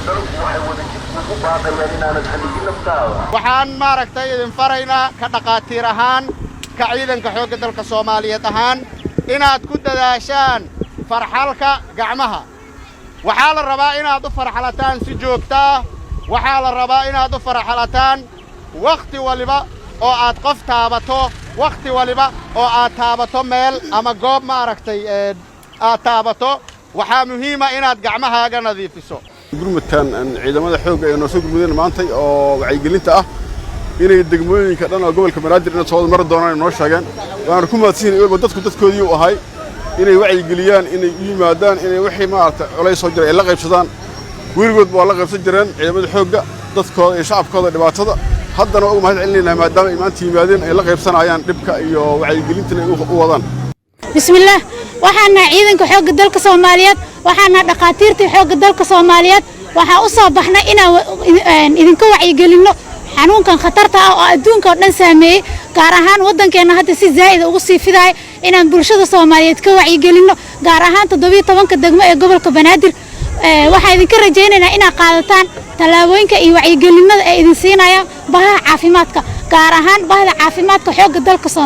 Dalku waxay wadajir kuugu baaqayaan inaanad halligin naftaada. Waxaan maaragtay idin faraynaa ka dhaqaatiir ahaan, ka ciidanka xoogga dalka Soomaaliyeed ahaan, inaad ku dadaashaan farxalka gacmaha. Waxaa la rabaa inaad u farxalataan si joogtaa. Waxaa la rabaa inaad u farxalataan wakhti waliba oo aad qof taabato, wakhti waliba oo aad taabato meel ama goob maaragtay aad taabato. Waxaa muhiima inaad gacmahaaga nadiifiso. Gurmadkan ciidamada xoogga ee noo soo gurmudeen maantay oo wacyigelinta ah inay degmooyinka dhan oo gobolka Banaadir inay soo mari doonaan ay noo sheegeen, waana ku mahadsanyihin. Iyago dadku dadkoodii u ahay inay wacyigeliyaan, inay u yimaadaan, inay wixii maaragtay culays soo jiray ay la qaybsadaan. Weligood waa la qaybsan jireen ciidamada xoogga dadkooda iyo shacabkooda dhibaatada. Haddana waa uga mahad celinaynaa maadaama ay maanta yimaadeen, ay la qaybsanayaan dhibka iyo wacyigelintana ay u wadaan. Bismillaah. Waxaan nahay ciidanka xoogga dalka Soomaaliyeed, waxaan nahay dhakhaatiirtii xoogga dalka Soomaaliyeed. Waxaan u soo baxnay inaan idinka wacyigelinno xanuunkan khatarta ah oo adduunka oo dhan saameeyey, gaar ahaan waddankeenna hadda si zaa'ida ugu sii fidaaya, inaan bulshada Soomaaliyeed ka wacyigelinno, gaar ahaan 17-ka degmo ee gobolka Banaadir. Waxaan idinka rajaynaynaa inaad qaadataan tallaabooyinka iyo wacyigelinada ay idin siinayaan bahaha caafimaadka, gaar ahaan bahda caafimaadka xoogga dalka Soomaaliyeed.